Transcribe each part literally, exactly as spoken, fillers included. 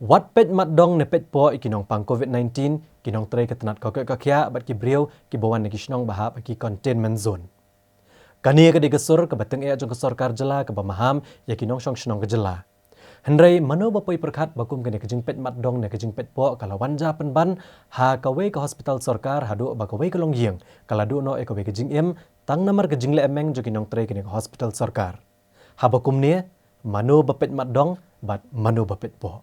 Wat peit mat dong ne peit poh ïa ki nongpang covid nineteen, ki nongtrei ka tnat ka koit ka khiah bad ki briew kiba wan na ki shnong ba hap ha ki containment zone. Kane ka dei ka sur kaba tyngeh jong ka sorkar jylla kaba maham ïa ki nongshong shnong ka jylla. Hynrei mano ba poi pyrkhat ba kum kane ka jingpeit mat dong ne ka jingpeit poh ka la wan ja pynban ha kawei ka hospital sorkar haduh ba kawei ka longïing ka la duh noh ïa kawei ka jingim tang namar ka jingleh meng jong ki nongtrei kane ka hospital sorkar. Haba kumne, mano ba peit mat dong bad mano ba peit poh?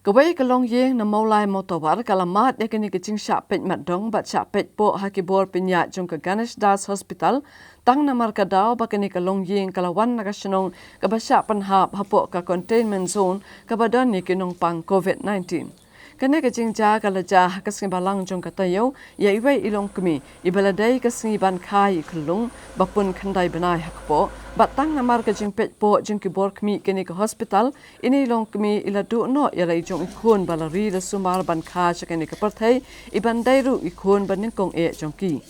Kawei ka longïing na Mawlai Mawtawar ka la mad ïa kane ka jingshah peit mat dong bad shah peit poh ha ki bor pynïaid jong ka Ganesh Das Hospital, tang namar ka daw ba kane ka longïing ka la wan na ka shnong kaba shah pynhap hapoh ka containment zone kaba don ïa ki nongpang covid nineteen. Kane ka jingjia ka la jia ha ka sngi Balang jong ka taïew ïa iwei i longkmie iba la dei ka sngi ban kha ïa i khyllung ba pun khyndai bnai ha kpoh, bad tang namar ka jingpeit poh jong ki bor khmih kane ka hospital, ine i longkmie i la duh noh ïa la i jong i khun ba la ri la sumar ban kha sha kane ka pyrthei, i ban dei ruh i khun ba nyngkong eh jong ki.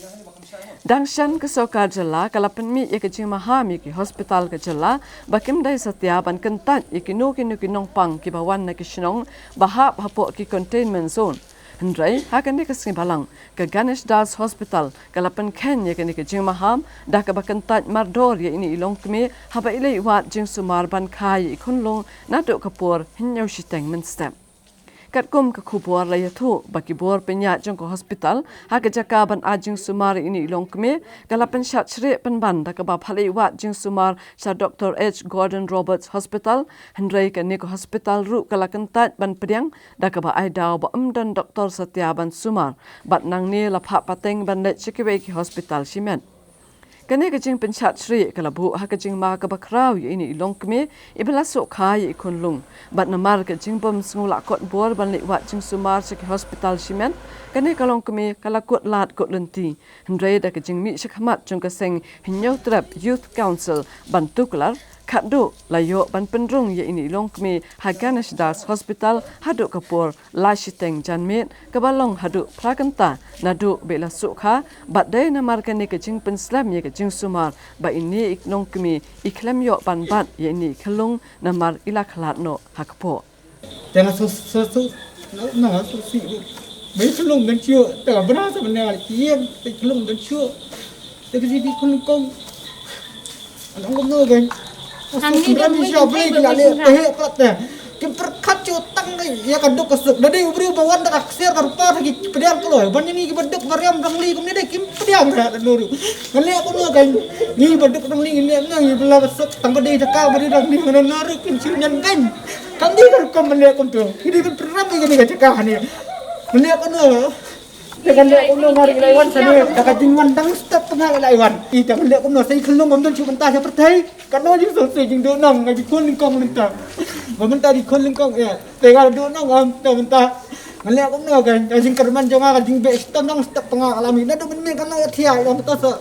Dang shen ka sorkar jylla ka la pynmih ïa ka jingmaham ïa ki hospital ka jylla ba kim dei satia ban kyntait ïa kino kino ki nongpang kiba wan na ki shnong ba hap hapoh ki containment zone. Hynrei ha kane ka sngi Balang, ka Ganesh Das Hospital ka la pynkheiñ ïa kane ka jingmaham da kaba kyntait mardor ïa ine i longkmie haba i leit wad jingsumar ban kha ïa i khunlung naduh ka por hynñiew shiteng mynstep. Katkum ka khubor la ïathuh ba ki bor pynïaid jong ka hospital ha ka jaka ban ai jingsumar ïa ine i longkmie ka la pynshad shrieh pynban da kaba phah leit wad jingsumar sha Doctor H Gordon Roberts Hospital, hynrei kane ka hospital ruh ka la kyntait ban pdiang da kaba ai daw ba ym don doktor satia ban sumar, bad nangne la phah pateng ban leit sha kiwei ki hospital shimet. Kane ka jingpynshad shrieh ka la buh ha ka jingma kaba khraw ïa ine i longkmie iba la suk kha ïa i khunlung, bad namar ka jingbym sngew lah kot bor ban leit wad jingsumar sha ki hospital shimet, kane ka longkmie ka la kut lad kut lynti. Hynrei da ka jingmih shakhmat jong ka seng Hynñiewtrep Youth Council ban tuklar, khatduh la ïoh ban pynrung ïa ine i longkmie ha Ganesh Das Hospital haduh ka por lai shiteng janmiet kaba long haduh phra kynta naduh ba i la suk kha, bad dei namar kane ka jingpynslem ïa ka jingsumar ba ine i longkmie i khlem ïoh ban bat ïa ine i khyllung namar i la khlad noh ha kpoh. Te nga so so so na nga so si. Bai khlung dan chio te nga bra sa mane iem te khlung dan chio. Te ki bi khun kong. Anong ko no gan. Ani dan bai sha bai ki la le te he pat te. Kim pyrkhat chio tang ïa ka duk ka suk. Da dei u briew ba wan da ka ksiar ka rupa ki pdiang kloi. Ban ni ki ba duk ba riam dang li kum ni dei kim pdiang ra da nuru. Ngan le ko no gan. Ni ba duk dang li ni na ni ba la suk tang ba dei da ka ba dei dang ni ngan nuru kim shu nyan gan. Kan dei ka rukom mane kum tu. Ki dei ban pyrram ïa kane ka jaka ne. Mane kumno. Te kan leh kumno ngar ïa i Laiwan sani. Te ka jingwan dang step tengah ïa i Laiwan. I te kan leh kumno sa i khyllung ngam don shu mynta sha pyrthei. Katno jingsngewsih jingduh nong nga ji khun lyngkong mynta. Ba mynta ji khun lyngkong ïa. Te ka duh nong ngam te mynta. Ngan leh kumno kan ka jingkyrmen jong nga ka jingbeh shitom dang step tengah ka la mih. Naduh mynmiet kan nang ïa thiah ïa mynta sa.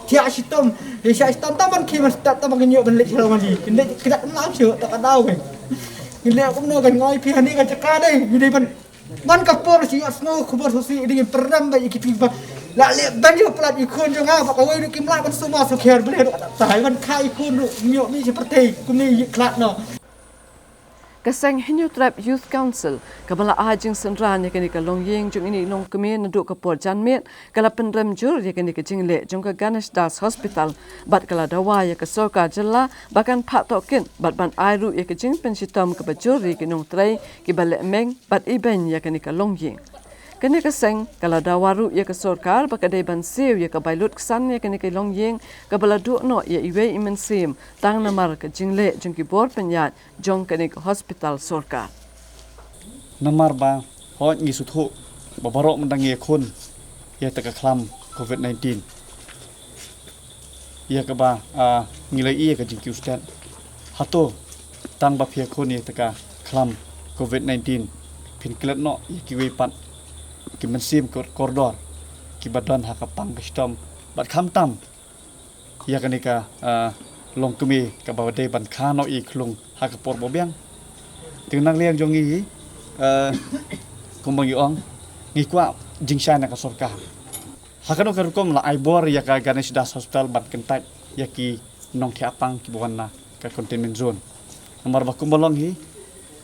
Thiah shitom. Ïa shitom tang ban khie ban step tang ban kynjoh ban leit sha la mani. Kynleit kynjat kumno shu te ka daw kan. Ngan leh kumno kan nga ïa phi hani ka jaka dei. Ngi dei ban Ban ka por shi ïa sngew khubor sngewsih dei pyrram ba ïa ki phi ba la leh ban ïa plat ïa khun jong nga ba kawei ruh kim lah ban sumar sukher ble ruh ta hai ban kha ïa khun ruh ñiuh mi shi pyrthei kumne ïa khlad no. Ka seng Hynñiewtrep Youth Council kaba la ai jingsynran ïa kane ka longïing jong ine i longkmie naduh ka por janmiet ka la pynrem jur ïa kane ka jingleh jong ka Ganesh Das Hospital bad ka la dawa ïa ka sorkar jylla ba kan phah tohkit bad ban ai ruh ïa ka jingpynshitom kaba jur ïa ki nongtrei kiba leh meng bad ibeiñ ïa kane ka longïing. Kane ka seng ka la dawa ruh ïa ka sorkar ba ka dei ban siew ïa ka bai lut ksan ïa kane ka longïing kaba la duh noh ïa iwei i mynsiem tang namar ka jingleh jong ki bor pynïaid jong kane ka hospital sorkar. Namar ba hooid ngi sngewthuh ba baroh mynta ngi ïakhun ïa kata ka khlam covid nineteen. Ïa kaba, ah, ngi la ïohi ïa ka jingkiew stet. Hato tang ba phi ïakhun ïa kata ka khlam covid nineteen phin klet noh ïa kiwei pat ki mynsiem kor-, kordor kiba don ha ka pang ka shitom bad khamtam ïa kane ka, ah, longkmie kaba dei ban kha noh ïa i khlung ha ka por ba biang. Te nang liang jong ngi, eh, kumba ngi ong ngi kwah jingshai na ka sorkar. Ha kano ka rukom la ai bor ïa ka Ganesh Das Hospital ban kyntait ïa ki nongthiah pang kiba wan na ka containment zone. Namar ba kumba long hi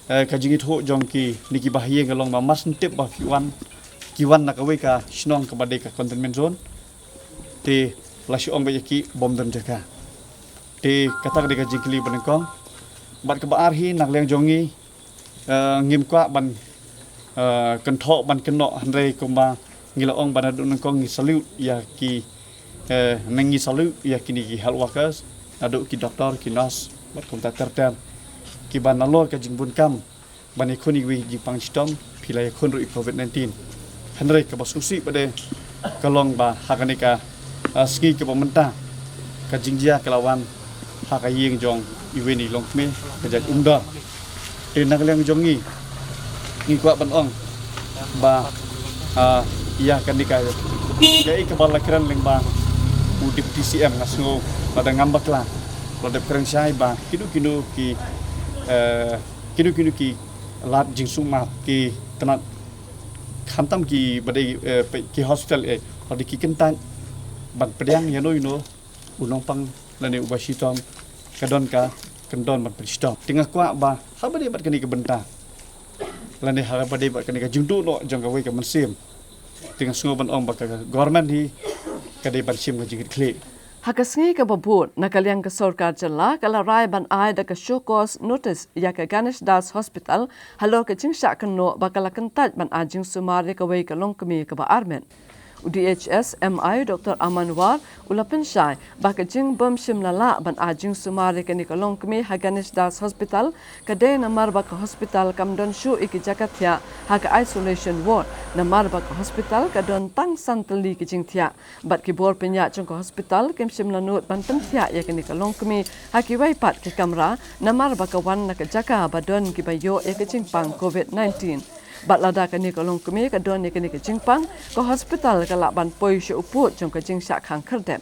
Eh, ka jingithuh jong kine ki bahaïing ka long ba mar shen tip ba ki wan, ki wan na kawei ka shnong kaba dei ka containment zone. Te la shu ong ba ïa ki bym don jaka. Te kata ka dei ka jingkylli banyngkong. Bad kaba ar hi na ka liang jong ngi, eh, ngim kwah ban, eh, kynthoh ban kynnoh, hynrei kumba ngi la ong ba naduh nyngkong ngi salute ïa ki, eh, ngi salute ïa kine ki health workers, naduh ki doktor, ki nurse bad kumta ter ter, kiba nalor ka jingbun kam ban ïakhun ïa kiwei ki jingpang shitom, phi la ïakhun ruh ïa covid nineteen. Hynrei kaba sngewsih pat de ka long ba ha kane ka, ah, sngi kaba mynta, ka jingjia ka la wan ha ka ïing jong iwei na i longkmie ka jait Umdor. Te na ka liang jong ngi, ngi kwah ban ong ba, ah, ïa kane ka, kaei kaba la kren lyngba u Deputy C M, nga sngew lada ngam bakla, la dep kren shai ba kino kino ki, eh, kino kino ki lad jingsumar, ki tnat, khamtam kiba dei, eh, ki hospital, eh, lada ki kyntait ban pdiang ïano ïano u nongpang lane uba shitom, ka don ka kyndon ban pynshitom. Te nga kwah ba haba dei bad kane ka bynta, lane haba dei bad kane ka jingduh noh jong kawei ka mynsiem, te nga sngew ban ong ba ka government hi ka dei ban shim ka jingkitkhlieh. Ha ka sngi kaba bud, na ka liang ka sorkar jylla ka la rai ban ai da ka show cause notice ïa ka Ganesh Das Hospital halor ka jingshah kynnoh ba ka la kyntait ban ai jingsumar ïa kawei ka longkmie kaba armet. U D H S M I Doctor Aman War u la pynshai ba ka jingbym shym la lah ban ai jingsumar ïa kane ka longkmie ha Ganesh Das Hospital ka dei namar ba ka hospital kam don shuh ïa ki jaka thiah ha ka isolation ward, namar ba ka hospital ka don tang san tylli ki jingthiah. Bad ki bor pynïaid jong ka hospital kim shym la nud ban pynthiah ïa kane ka longkmie ha kiwei pat ki kamra, namar ba ka wan na ka jaka ba don kiba ïoh ïa ka jingpang covid nineteen. Bad lada kane ka longkmie ka don ïa kane ka jingpang, ka hospital ka lah ban poi sha u pud jong ka jingshah khang khyrdep.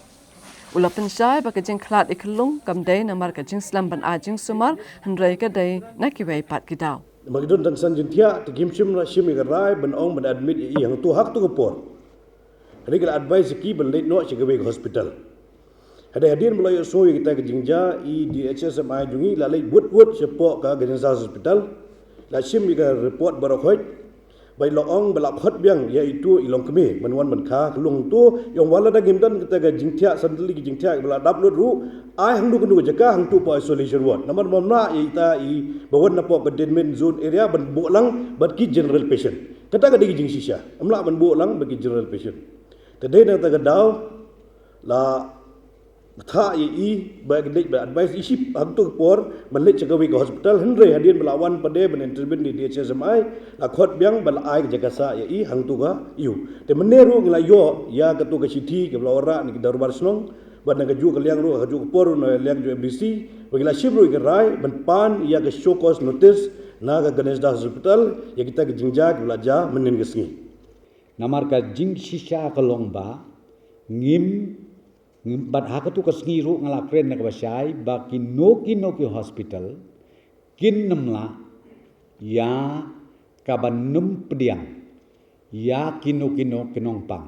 U la pynshai ba ka jingkhlad ïa ka longkmie kam dei namar ka jingslem ban ai jingsumar, hynrei ka dei na kiwei pat ki daw. Namar ki don tang san jingthiah, te kim shym la shim ïa ka rai ban ong ban admit ïa i hangto ha kato ka por. Hynrei ki la advise ïa ki ban leit noh sha kawei ka hospital. Hynrei hadien ba la ïohsngew ïa kita ki jingjia, i D H S M I jong ngi la leit wut wut shapoh ka Ganesh Das Hospital, la shim ïa ka report baroh khoit. Ba la ong ba la khot biang ïa ito i longkmie ban wan ban kha ka longkmie to, ïa ong wat lada ngim don kita ka jingthiah, san tylli ki jingthiah ba la dap lut ruh, ai hangno hangno ka jaka hangto hapoh isolation ward. Namar ba ym lah ïa ita i ba wan napoh containment zone area ban buh lang bad ki general patient. Kata ka dei ka jingshisha. Ym lah ban buh lang bad ki general patient. Te dei na kata ka daw la kata ïa i ba ka dei ba advise i shim hangto ka por ban leit sha kawei ka hospital, hynrei hadien ba la wan pat de ban intervene na i D H S M I, la khot biang ba la ai ka jaka sah ïa i hangto ka ïew. Te mynne ruh ngi la ïoh ïa kato ka shithi kaba la wanrah na ki dorbar shnong, bad na kajuh ka liang ruh, kajuh ka por ruh na liang jong M D C, ba ngi la shim ruh ïa ka rai ban pan ïa ka show cause notice na ka Ganesh Das Hospital ïa kita ki jingjia kiba la jia mynhynnin ka sngi. Namar ka jingshisha ka long ba ngim, ngim, bad ha kato ka sngi ruh nga la kren na kaba shai ba kino kino ki hospital kin ym lah ïa kaban ym pdiang ïa kino kino ki nongpang.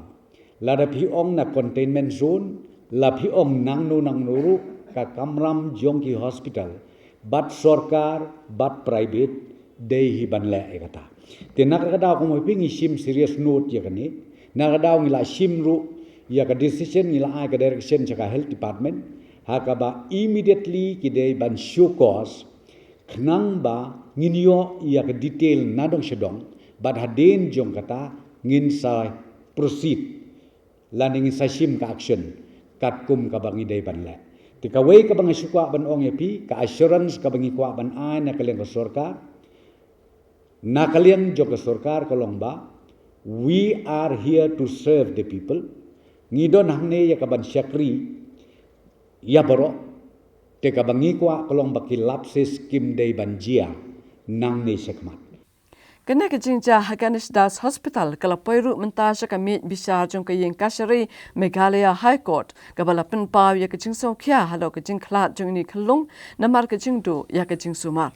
Lada phi ong na containment zone, la phi ong nangno nangno ruh, ka kamram jong ki hospital, bad sorkar bad private, dei hi ban leh ïa kata. Te na kata ka daw kumba phi ngi shim serious note ïa kane. Na kata ka daw ngi la shim ruh ïa ka decision, ngi la ai ka direction sha ka health department ha kaba immediately ki dei ban show cause, khnang ba ngin ïoh ïa ka detail na dong sha dong, bad hadien jong kata ngin sa proceed lane ngin sa shim ka action katkum kaba ngi dei ban leh. Te kawei kaba nga shu kwah ban ong ïa phi, ka assurance kaba ngi kwah ban ai na ka liang ka sorkar, na ka liang jong ka sorkar ka long ba, we are here to serve the people. Ngi don hangne ïa kaban shakri ïa baroh. Te kaba ngi kwah ka long ba ki lapses kim dei ban jia nangne shakhmat. Kane ka jingjia ha Ganesh Das Hospital ka la poi ruh mynta sha ka miej bishar jong ka ïing kashari Meghalaya High Court, kaba la pynpaw ïa ka jingsngewkhia halor ka jingkhlad jong ine i khyllung namar ka jingduh ïa ka jingsumar.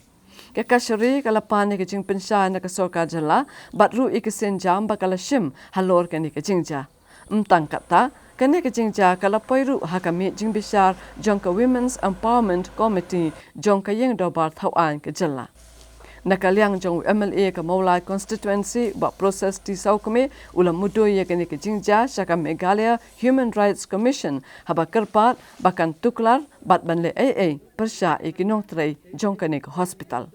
Ka kashari ka la pan ïa ka jingpynshai na ka sorkar jylla bad ruh ïa ka sienjam ba ka la shim halor kane ka jingjia. Ym tang katta, kane ka jingjia ka la poi ruh ha ka miej jingbishar jong ka Women's Empowerment Committee jong ka ïing dorbar thawaiñ ka jylla. Na ka liang jong u MLA ka Mawlai Constituency, Bah Proses T Sawkmie, u la mudui ïa kane ka jingjia sha ka Meghalaya Human Rights Commission, haba kyrpad ba kan tuklar bad ban leh ei ei pyrshah ïa ki nongtrei jong kane ka hospital.